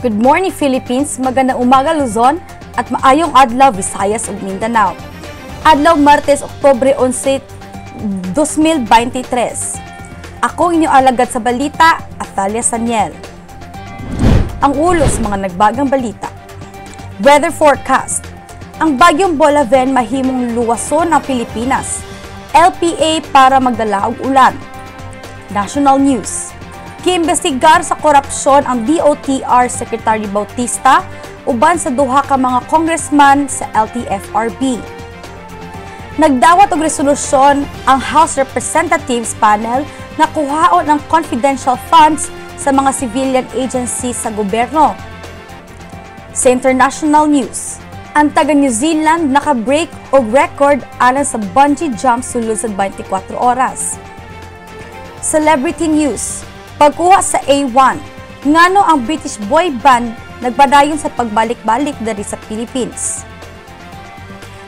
Good morning, Philippines, magandang umaga Luzon at maayong adlaw Visayas ug Mindanao. Adlaw Martes, Oktubre 11, 2023. Ako inyong alagad sa balita, Athalia Saniel. Ang ulo sa mga nagbagang balita. Weather forecast. Ang bagyong Bolaven mahimong luwason ang Pilipinas. LPA para magdala og ulan. National news. Giimbestigar sa korupsyon ang DOTR Secretary Bautista uban sa duha ka mga congressman sa LTFRB. Nagdawat og resolusyon ang House Representatives Panel nga kuhaon ang confidential funds sa mga civilian agencies sa gobyerno. Sa international news, ang taga New Zealand naka-break og record alang sa bungee jump sulod sa 24 oras. Celebrity news, pagkuha sa A1, ngano ang British boy band nagpadayon sa pagbalik-balik diri sa Philippines.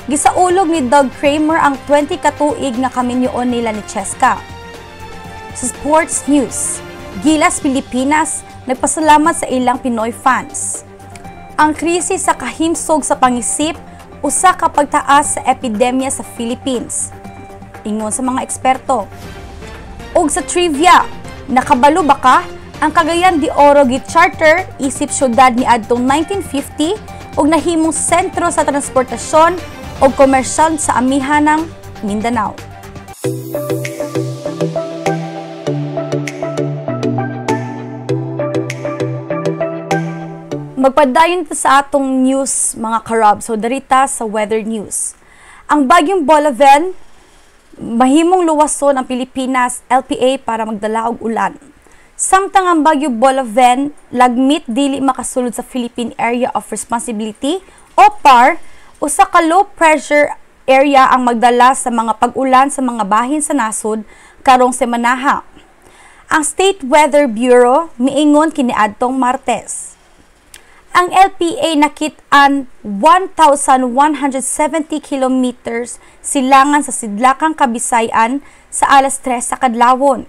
Gisaulog ni Doug Kramer ang 20 katuig nga kaminyoon nila ni Cheska. Sa sports news, Gilas Pilipinas nagpasalamat sa ilang Pinoy fans. Ang krisis sa kahimsog sa pangisip usa ka pagtaas sa epidemya sa Philippines, ingon sa mga eksperto. Og sa trivia, nakabalo ba ka ang Cagayan de Oro gi-charter isip syudad niadtong 1950 ug nahimong sentro sa transportasyon ug komersyal sa amihanang Mindanao. Magpadayon ta sa atong news, mga karab. So darita sa weather news. Ang bagyong Bolaven mahimong luwason ang Pilipinas, LPA para magdala og ulan. Samtang ang bagyo Bolaven lagmit dili makasulod sa Philippine Area of Responsibility o PAR, usa ka low pressure area ang magdala sa mga pag-ulan sa mga bahin sa nasod karong semanaha. Ang State Weather Bureau miingon kiniadtong Martes. Ang LPA nakit-an 1,170 kilometers silangan sa Sidlakang Kabisayan sa alas 3 sa kadlawon.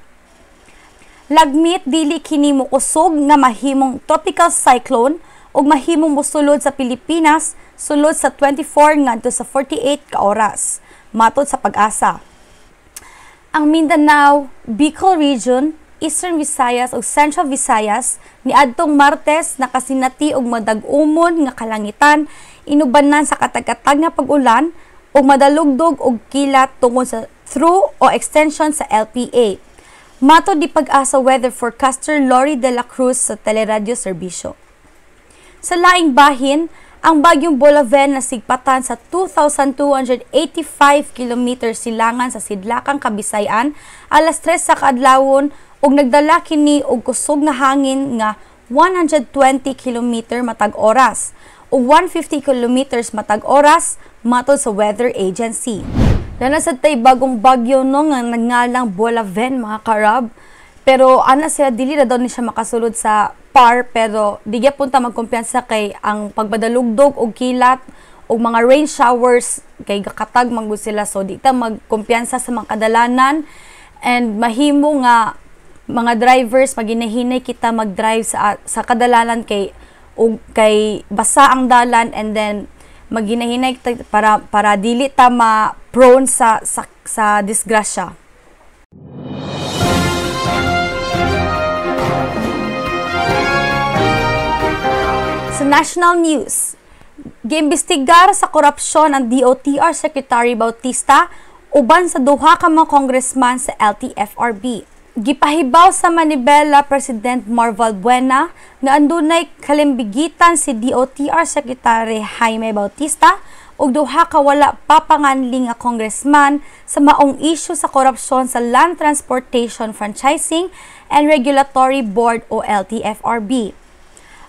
Lagmit dili kini mokusog nga mahimong tropical cyclone ug mahimong mosulod sa Pilipinas sulod sa 24 ngadto sa 48 ka oras, matod sa Pag-asa. Ang Mindanao, Bicol Region, Eastern Visayas ug Central Visayas niadtong Martes nakasinati og madag-umon nga kalangitan inubanan sa katag-katag nga pag-ulan ug madalugdog og kilat tungod sa through o extension sa LPA. Matod ni Pag-asa weather forecaster Lori De La Cruz sa Teleradyo Serbisyo. Sa laing bahin, ang bagyong Bolaven nasigpatan sa 2,285 kilometers silangan sa Sidlakang Kabisayan alas 3 sa kaadlawon ug nagdala kini og kusog nga hangin nga 120 kilometer matag oras ug 150 kilometers matag oras matod sa weather agency. Dana sad tay bagong bagyo no nga nagngalang Bolaven, mga karab. Pero ana sila dili ra daw ni siya makasulod sa PAR, pero di gyapon ta magkumpiyansa kay ang pagbadalugdog og kilat og mga rain showers kay gakatag man gud sila, so di ta magkumpiyansa sa mga kadalanan and mahimo nga mga drivers maginahinay kita mag-drive sa kadalanan kay og kay basa ang dalan, and then maginahinay kita para dili ta ma prone sa disgrasya. Sa national news, giimbestigar sa korupsyon ang DOTR Secretary Bautista uban sa duha ka mga congressman sa LTFRB. Gipahibaw sa Manibela President Marval Buena nga andunay kalimbigitan si DOTR Secretary Jaime Bautista ug duha ka wala papanganli nga congressman sa maong isyu sa korupsyon sa Land Transportation Franchising and Regulatory Board o LTFRB.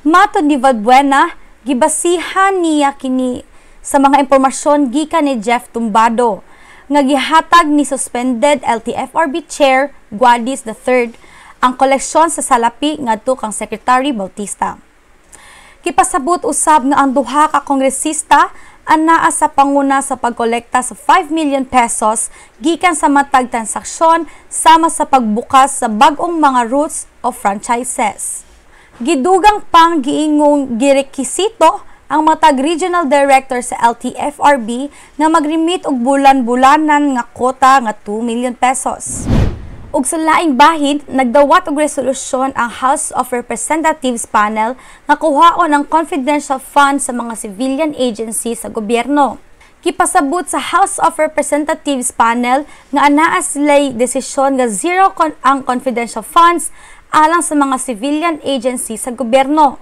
Matod ni Valbuena, gibasihan niya kini sa mga impormasyon gikan ni Jeff Tumbado nga gihatag ni suspended LTFRB Chair Guadis III ang koleksyon sa salapi ngadto kang Secretary Bautista. Gipasabot usab nga ang duha ka kongresista anaa sa panguna sa pagkolekta sa 5 million pesos gikan sa matag transaksyon sama sa pagbukas sa bag-ong mga routes of franchises. Gidugang pang giingong girekisito ang matag regional director sa LTFRB nga magremit og bulan-bulanan nga kota nga 2 million pesos. Ug sa laing bahin, nagdawat og resolusyon ang House of Representatives panel nga kuhaon ang confidential fund sa mga civilian agency sa gobyerno. Gipasabot sa House of Representatives panel nga anaa sila'y desisyon nga zero ang confidential funds alang sa mga civilian agency sa gobyerno.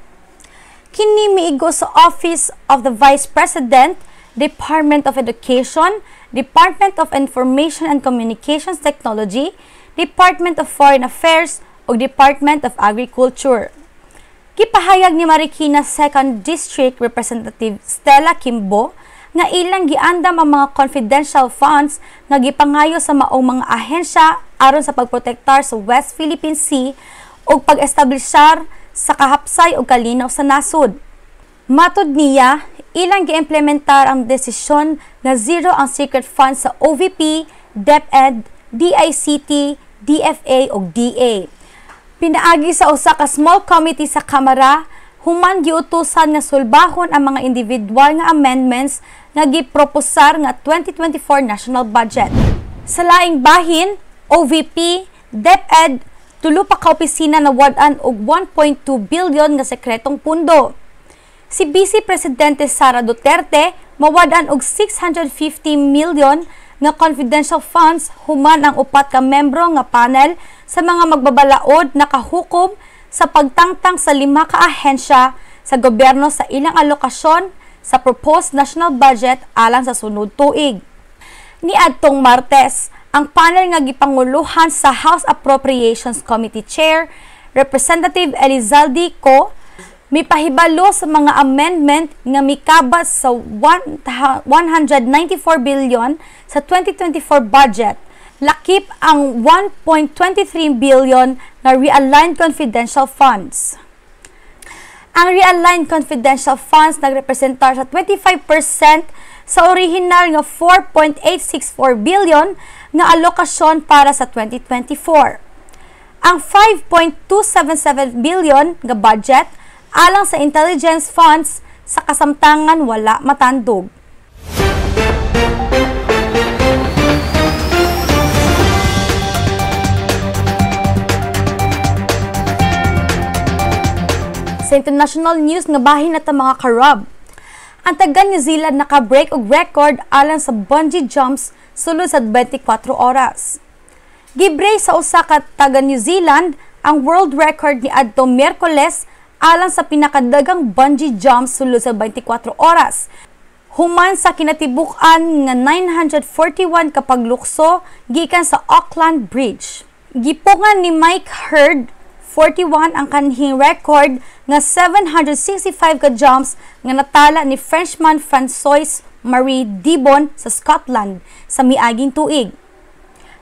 Kini miigo sa Office of the Vice President, Department of Education, Department of Information and Communications Technology, Department of Foreign Affairs ug Department of Agriculture. Gipahayag ni Marikina 2nd District Representative Stella Quimbo nga ilang giandam ang mga confidential funds nga gipangayo sa maong mga ahensya aron sa pagprotektar sa West Philippine Sea ug pag-establishar sa kahapsay ug kalinaw sa nasod. Matud niya, ilang giimplementar ang desisyon nga zero ang secret funds sa OVP, DepEd, DICT, DFA ug DA. Pinaagi sa usa ka small committee sa Kamara, human giutusan nga sulbahon ang mga individual nga amendments nga giproposar nga 2024 national budget. Sa laing bahin, OVP, DepEd, tulo pa ka opisina na wad-an og 1.2 billion nga sekretong pundo. Si Vice Presidente Sara Duterte mawad-an og 650 million nga confidential funds human ang upat ka membro nga panel sa mga magbabalaod nakahukom sa pagtangtang sa 5 ka ahensya sa gobyerno sa ilang alokasyon sa proposed national budget alang sa sunod tuig. Niadtong Martes, ang panel nga gipanguluhan sa House Appropriations Committee Chair, Representative Elizaldy Co, mipahibalo sa mga amendment nga mikabat sa 194 billion sa 2024 budget, lakip ang 1.23 billion nga realigned confidential funds. Ang realigned confidential funds nagrepresentar sa 25% sa orihinal nga 4.864 billion nga alokasyon para sa 2024. Ang 5.277 billion nga budget alang sa intelligence funds sa kasamtangan wala matandog. Sa international news nga bahin na ta mga karab. Ang taga New Zealand naka-break og record alang sa bungee jumps sulod sa 24 oras. Gibrey sa usa ka taga New Zealand ang world record ni adtong Miyerkules alang sa pinakadagang bungee jumps sulod sa 24 oras. Human sa kinatibuk-an nga 941 ka paglukso gikan sa Auckland Bridge. Gipungan ni Mike Hurd 41 ang kanhing record nga 765 ka jumps nga natala ni Frenchman Francois Marie Dibon sa Scotland sa miaging tuig.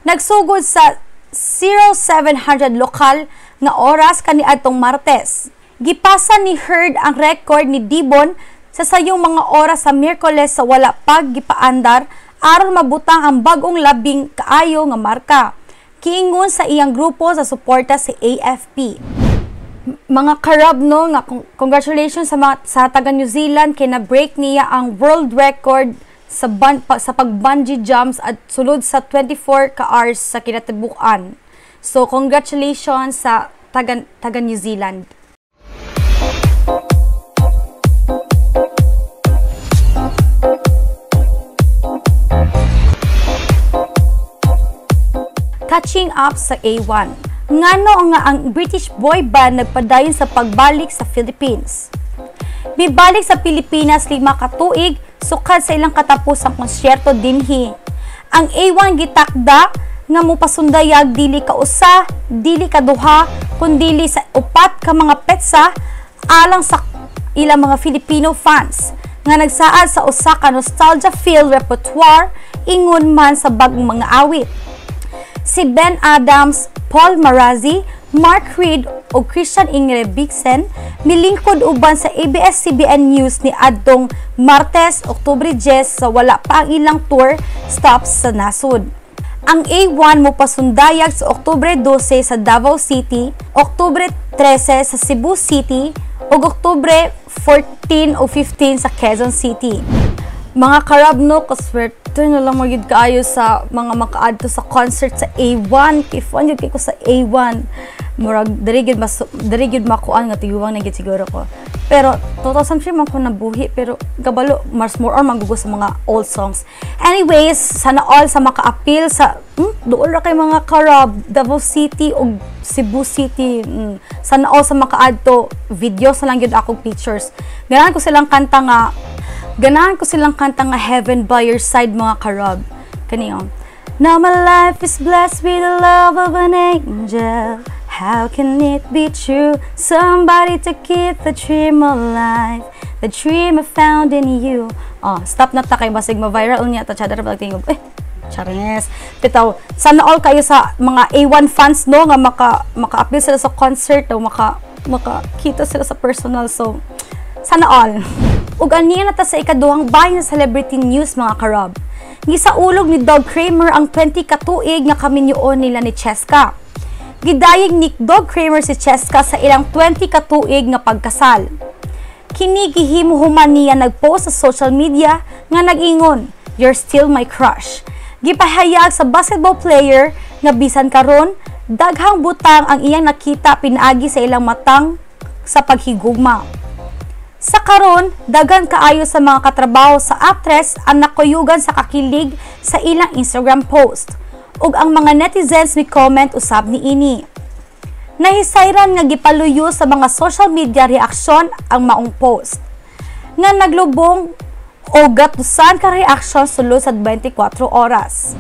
Nagsugod sa 0700 lokal nga oras kaniadtong Martes. Gipasa ni Hurd ang record ni Dibon sa sayong mga oras sa Miyerkules sa wala pag gipaandar aron mabutang ang bag-ong labing kaayo nga marka. Kiingon sa iyang grupo sa suporta si AFP. Mga karab no, nga congratulations sa taga New Zealand kay na-break niya ang world record sa pag-bungee jumps at sulod sa 24 ka hours sa kinatibuk-an. So congratulations sa taga New Zealand. Catching up sa A1. Ngano nga ang British boy band nagpadayon sa pagbalik sa Philippines. Mibalik sa Pilipinas 5 ka tuig sukad sa ilang katapusang konsyerto dinhi. Ang A1 gitakda nga mopasundayag dili ka usa, dili ka duha, kundili sa upat ka mga petsa alang sa ilang mga Filipino fans nga nagsaad sa usa ka nostalgia-filled repertoire ingon man sa bagong mga awit. Si Ben Adams, Paul Marazzi, Mark Reed ug Christian Ingebrigtsen milingkod uban sa ABS-CBN News ni adtong Martes, Oktubre 10 sa wala pa ang ilang tour stops sa nasod. Ang A1 mopasundayag sa Oktubre 12 sa Davao City, Oktubre 13 sa Cebu City, ug Oktubre 14 o 15 sa Quezon City. Mga karab no, kaswerte na lang magyud kaayo sa mga makaadto sa concert sa A1. Kay fan gyud kay ko sa A1. Murag diri gyud mas diri gyud makuan nga tiguang na gyud siguro ko. Pero 2003 man ko nabuhi, pero gabalo mas more on man gud ko sa mga old songs. Anyways, sana all sa maka-appeal sa duol ra kay mga karab, Davao City ug Cebu City. Sana all sa makaadto, videos na lang gyud akong pictures. Ganahan ko silang kanta nga Heaven by Your Side, mga karab. Kani oh. Now my life is blessed with the love of an angel. How can it be true? Somebody to keep the dream alive. The dream I found in you. Oh, stop na ta kay basig ma-viral unya ta, chadara pag tingog. Eh, chares. Bitaw, sana all kayo sa mga A1 fans no nga maka-appeal sila sa concert o makakita sila sa personal. So, sana all. Ug aniya na ta sa ikaduhang bahin sa celebrity news, mga karab. Gisaulog ni Doug Kramer ang 20 katuig nga kaminyoon nila ni Cheska. Gidayeg ni Doug Kramer si Cheska sa ilang 20 katuig nga pagkasal. Kini gihimo human niya nagpost sa social media nga nag-ingon, "You're still my crush." Gipahayag sa basketball player nga bisan karon, daghang butang ang iyang nakita pinaagi sa ilang matang sa paghigugma. Sa karon, daghan kaayo sa mga katrabaho sa actress ang nakuyugan sa kakilig sa ilang Instagram post, ug ang mga netizens mi comment usab niini. Nahisayran nga gipaluyo sa mga social media reaksyon ang maong post, nga naglubong o gatusan ka reaksyon sulod sa 24 oras.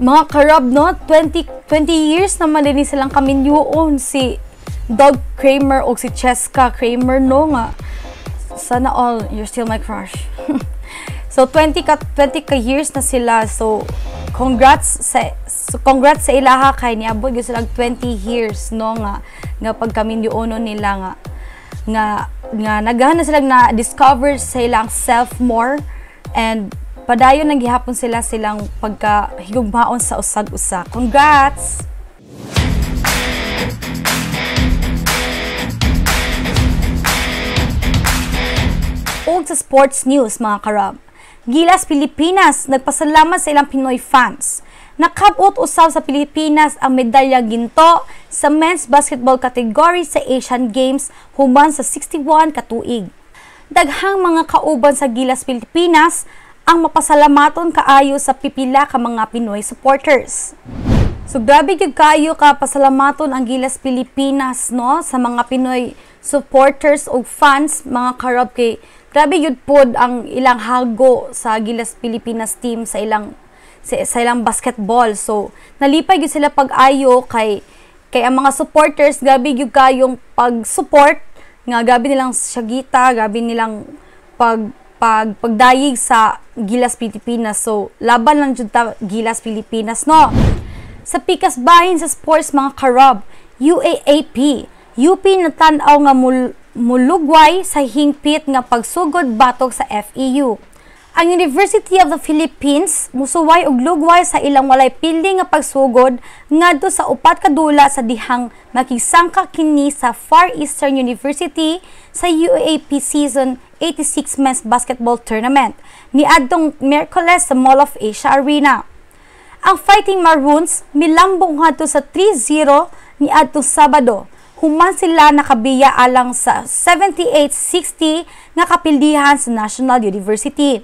Mga karab no, 20 years naman din silang kaminyuon si Doug Kramer o si Cheska Kramer no nga. Sana all, you're still my crush. So 20 ka years na sila. So congrats sa ilaha kay niabot gyud sila 20 years no nga pagkaminyuonon nila nga naghahan na sila na discover sa ilang self more and padayon nang gihapon sila silang pagkahigugmaon sa usag-usa. Congrats! Ug sa sports news, mga karab. Gilas Pilipinas nagpasalamat sa ilang Pinoy fans. Nakabot usab sa Pilipinas ang medalya ginto sa men's basketball category sa Asian Games human sa 61 katuig. Daghang mga kauban sa Gilas Pilipinas ang mapasalamaton kaayo sa pipila ka mga Pinoy supporters. So grabe gyud kaayo ka pasalamaton ang Gilas Pilipinas no sa mga Pinoy supporters ug fans, mga karab, kay grabe gyud pod ang ilang hago sa Gilas Pilipinas team sa ilang basketball. So nalipay gyud sila pag-ayo kay ang mga supporters grabe gyud kayong pag-support nga grabe nilang syagita, grabe nilang pagdayig sa Gilas Pilipinas. So laban lang jud ta, Gilas Pilipinas no. Sa pikas bahin sa sports, mga karab, UAAP, UP natan-aw nga mulugway sa hingpit nga pagsugod batok sa FEU. Ang University of the Philippines musuway og lugway sa ilang walay pildi nga pagsugod ngadto sa upat ka dula sa dihang makigsangka kini sa Far Eastern University sa UAAP Season 86 Men's Basketball Tournament niadtong Miyerkules sa Mall of Asia Arena. Ang Fighting Maroons milambong ngadto sa 3-0 niadtong Sabado human sila nakabiya alang sa 78-60 nga kapildihan sa National University.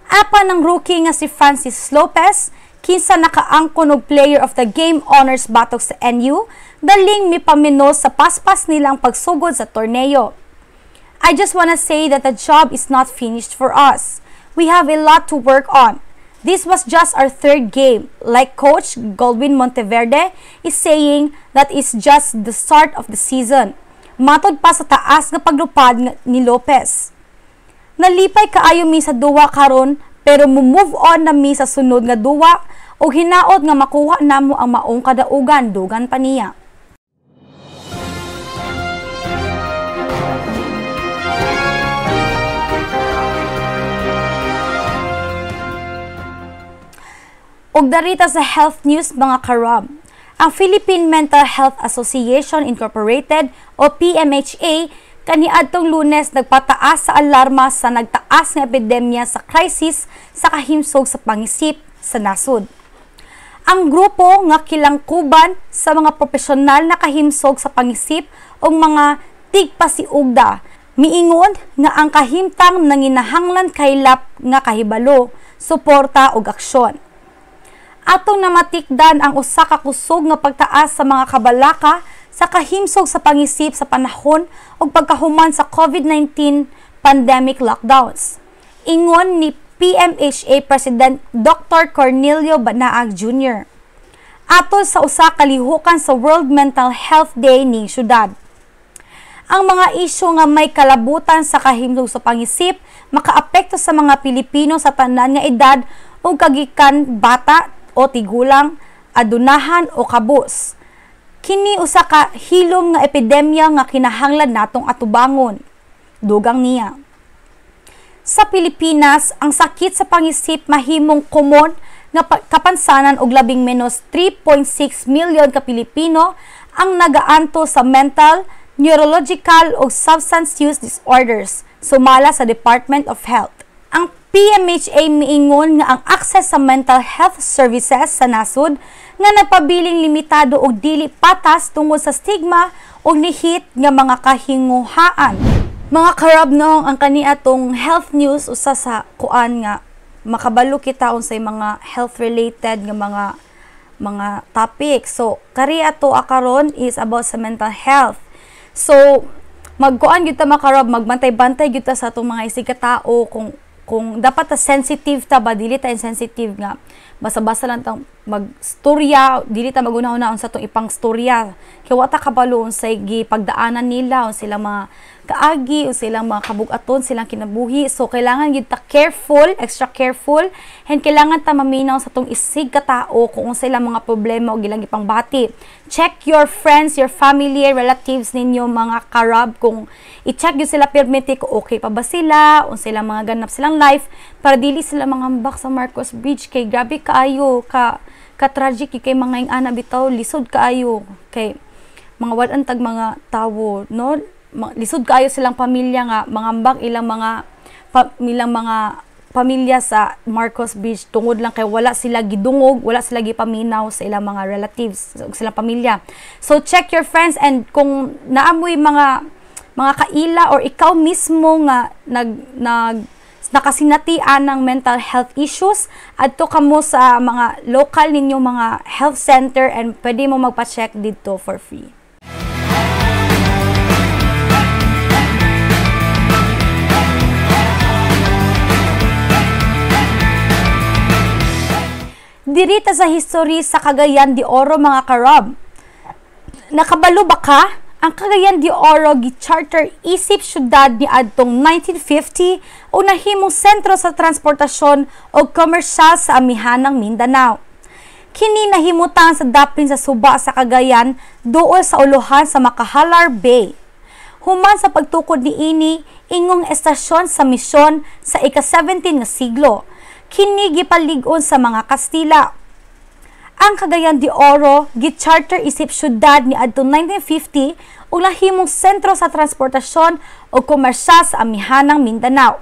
Apan ang rookie nga si Francis Lopez, kinsa nakaangkon og Player of the Game honors batok sa NU, daling mipaminos sa paspas nilang pagsugod sa torneo. "I just wanna say that the job is not finished for us. We have a lot to work on. This was just our third game. Like Coach Goldwin Monteverde is saying, that is just the start of the season." Matod pa sa taas nga paglupad ni Lopez. "Nalipay kaayo mi sa duwa karon, pero mo-move on na mi sa sunod nga duwa ug hinaot nga makuha namo ang maong kadaugan," dugan pa niya. Og darita sa health news, mga karob. Ang Philippine Mental Health Association Incorporated o PMHA kaniadtong Lunes nagpataas sa alarma sa nagtaas nga epidemya sa crisis sa kahimsog sa pangisip sa nasod. Ang grupo nga kilangkuban sa mga propesyonal na kahimsog sa pangisip o mga tigpasiugda miingon nga ang kahimtang nanginahanglan kaylap nga kahibalo, suporta ug aksyon. Atong namatikdan ang usa ka kusog nga pagtaas sa mga kabalaka sa kahimsog sa pangisip sa panahon ug pagkahuman sa COVID-19 pandemic lockdowns. Ingon ni PMHA President Dr. Cornelio Banaag Jr. Atol sa usa ka lihukan sa World Mental Health Day ning syudad. Ang mga isyu nga may kalabutan sa kahimsog sa pangisip makaapekto sa mga Pilipino sa tanan nga edad ug kagikan bata o tigulang, adunahan o kabus. Kini usa ka hilom nga epidemya nga kinahanglan natong atubangon. Dugang niya. Sa Pilipinas, ang sakit sa pangisip mahimong common nga kapansanan og labing menos 3.6 milyon ka Pilipino ang nagaanto sa mental, neurological o substance use disorders, sumala sa Department of Health. Ang PMHA miingon nga ang access sa mental health services sa nasod nga nagpabiling limitado og dili patas tungod sa stigma og nihit nga mga kahinguhaan. Mga karab noong ang kaniatong health news usa sa kuan nga makabalo kita unsay mga health related nga mga topic. So kari ato akaron is about sa mental health. So magkuan gyud ta, mga karab, magbantay-bantay gyud ta sa atong mga isig katao kung dapat ta sensitive ta ba, dili ta insensitive nga basta-basta lang tang magstorya, dili ta magunahuna unsa atong ipang storya kay wa ta kabalo unsay gipagdaanan nila, unsa silang mga kaagi, unsa silang mga kabug-aton, silang kinabuhi. So kailangan gyud ta careful, extra careful, and kailangan ta maminaw sa atong isig katao kung unsa ilang mga problema o ilang ipangbati. Check your friends, your family, relatives ninyo, mga karab, kung i-check gyud sila permiti kung okay pa ba sila, unsa ilang mga ganap silang life, para dili sila mangambak sa Marcos Bridge kay grabe kaayo ka ka-tragic kay mga ing-ana bitaw, lisod kaayo kay mga wad-an tag mga tawo, no? Lisod kaayo silang pamilya nga mangambak ilang mga ilang mga pamilya sa Marcos Bridge tungod lang kay wala sila gidungog, wala sila gipaminaw sa ilang mga relatives ug silang pamilya. So check your friends, and kung naamoy mga kaila or ikaw mismo nga nag nag nakasinatian ng mental health issues, adto kamo sa mga local ninyo mga health center and pwede mo magpa-check dito for free. Dirita sa history sa Cagayan de Oro, mga karab. Nakabalo ba ka? Ang Cagayan de Oro gi-charter isip syudad niadtong 1950 o nahimong sentro sa transportasyon o komersyal sa amihanang Mindanao. Kini nahimutan sa dapin sa suba sa Cagayan duol sa uluhan sa Macajalar Bay. Human sa pagtukod niini ingong estasyon sa misyon sa ika-17 nga siglo. Kini gipalig-on sa mga Kastila. Ang Cagayan de Oro gi-charter isip syudad niadtong 1950 ug nahimong sentro sa transportasyon ug komersyal sa amihanang Mindanao.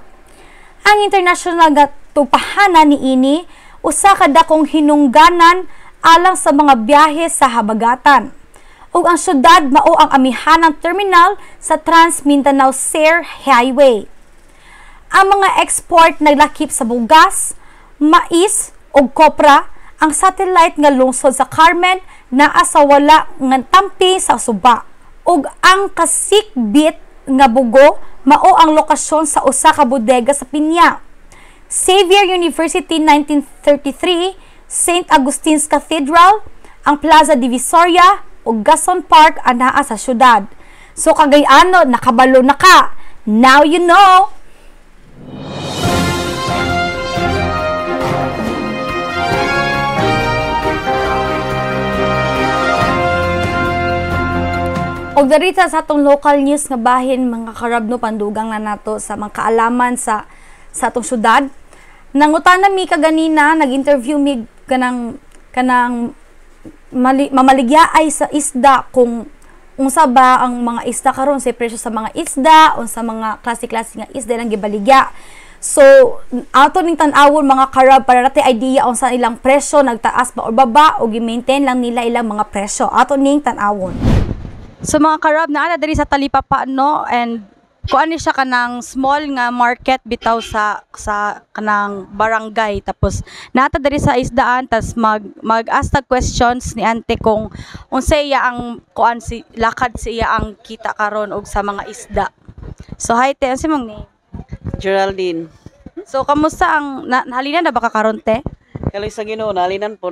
Ang international nga tupahanan niini usa ka dakong hinungganan alang sa mga biyahe sa habagatan. Ug ang syudad mao ang amihanang terminal sa Trans Mindanao Air Highway. Ang mga export naglakip sa bugas, mais ug kopra. Ang satellite nga lungsod sa Carmen naa sa wala nga tampi sa suba. Ug ang kasikbit nga bugo mao ang lokasyon sa usa ka bodega sa pinya. Xavier University 1933, St. Augustine's Cathedral, ang Plaza Divisoria ug Gaston Park anaa sa syudad. So Cagayano, nakabalo na ka. Now you know. Og darita sa atong local news nga bahin, mga karabno, pandugang na nato sa mga kaalaman sa atong syudad. Nangutana mi kaganina, nag-interview mi kanang kanang mamaligya ay sa isda, kung unsa ba ang mga isda karon, sa presyo sa mga isda, unsa mga klase-klase nga isda lang gibaligya. So ato ning tan-awon, mga karab, para natay idea unsa ilang presyo, nagtaas ba or baba o gi-maintain lang nila ilang mga presyo. Ato ning tan-awon. So mga karab, naa diri sa Talipapa, no, and kuan ni siya, kanang small nga market bitaw sa kanang barangay. Tapos nata diri sa isdaan, tas mag-ask tag questions ni ante kung unsa iya ang kuan, si lakad si iya ang kita karon og sa mga isda. So hi te, unsa mong name? Geraldine. So kamusta ang nahalinan na ba ka karon, te? Kaloy sa Ginoo, nalinan po.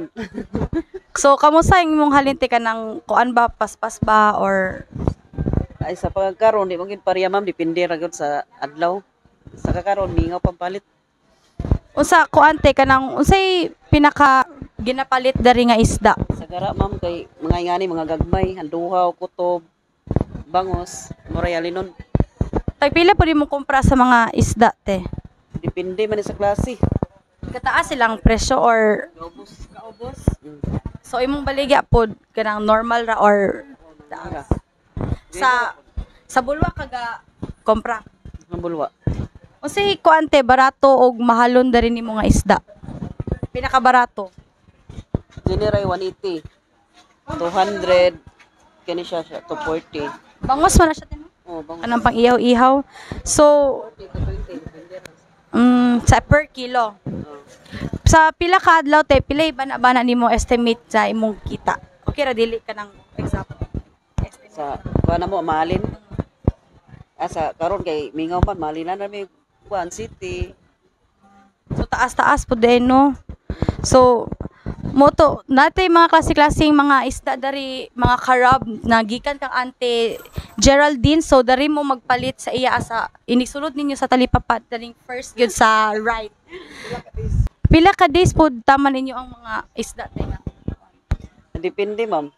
So kamusta ang imong halin te, kanang kuan ba, paspas ba or Ay, sa pagkaron di mo gid pareha, ma'am, depende ra gyud sa adlaw. Sa kakaron mingaw pampalit. Unsa kuan te, kanang unsay pinaka ginapalit dari nga isda? Sa gara, ma'am, kay mga ingani, mga gagmay, anduhaw, kutob, bangos, moray alinon. Tagpila po mo kumpra sa mga isda, te? Depende man ni sa klase. Kataas silang presyo or Kaubos. Kaubos. So imong baligya pod, kanang normal ra or taas? Sa bulwa kaga kompra? Ang bulwa. Unsay kuan te, barato og mahalon diri nimo nga isda? Pinakabarato. General 180. 200 kani siya 240. Bangos man na siya te, no? Oh, bangos. Kanang pang ihaw-ihaw. So 20, depende ra. Sa per kilo. Oh. Sa pila ka adlaw te, pila bana-bana nimo estimate sa imong kita? Okay ra dili ka ng example. Estimate. Sa kuan na mo mahalin. Ah, sa karon kay mingaw man, mahalin na may kuan city. So taas-taas po din, no. So moto natay mga klase-klaseng mga isda dari, mga karab, na gikan kang Ante Geraldine. So dari mo magpalit sa iya sa inisulod ninyo sa Talipapa, daring first gyud sa right. Pila ka days po tama ninyo ang mga isda te? Depende, ma'am.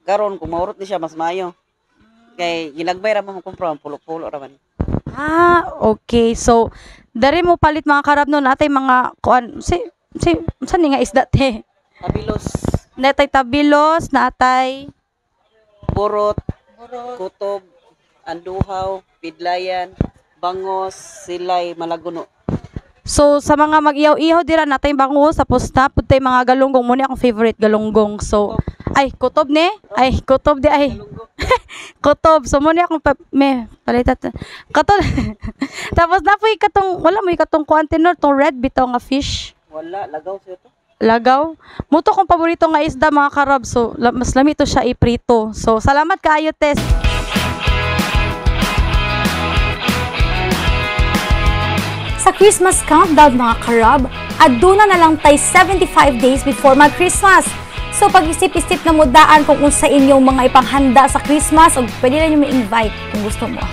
Karon kung maurot ni siya, mas maayo. Kay ginagmay ra mo kumpra, pulo-pulo ra man. Ah, okay. So dari mo palit, mga karab, no, natay mga kuan si si saan ni nga isda te? Tabilos, Natay tabilos, natay burot, kutob, anduhaw, pidlayan, bangos, silay, malaguno. So sa mga mag-ihaw-ihaw dira, natay bangos, tapos na pud tay mga galunggong mo ni akong favorite galunggong. So ay kutob ni? Ay kutob di ay. Kutob. So mo ni akong me palitat. Kato tapos na po'y katong wala mo katong kuan tenor tong red bitaw nga fish. Wala, lagaw siya to. Lagaw. Muto kong paborito nga isda, mga karab. So mas lami to siya iprito. So salamat kaayo, Tess. Sa Christmas countdown, mga karab, aduna na lang tay 75 days before mag-Christmas. So pag-isip-isip na mo daan kung unsa inyong mga ipanghanda sa Christmas o pwede na nyo ma-invite kung gusto mo.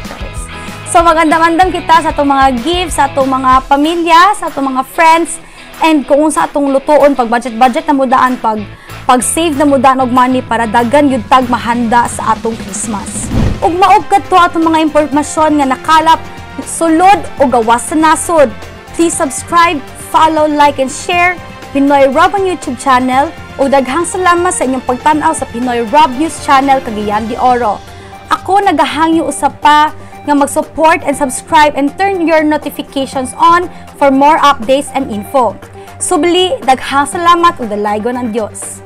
So magandam-andam kita sa atong mga gifts, sa atong mga pamilya, sa atong mga friends, and kung unsa atong lutuon, pag budget-budget na mo daan, pag save na mo daan og money para dagan yun tag mahanda sa atong Christmas. Ug maog kadto atong mga impormasyon nga nakalap sulod o gawas sa nasod. Please subscribe, follow, like, and share Pinoy Rob on YouTube channel o daghang salamat sa inyong pagtan-aw sa Pinoy Rob News Channel, Cagayan de Oro. Ako nagahangyo usab pa nga mag-support and subscribe and turn your notifications on for more updates and info. Subli, daghang salamat ug dalaygon ang Dios.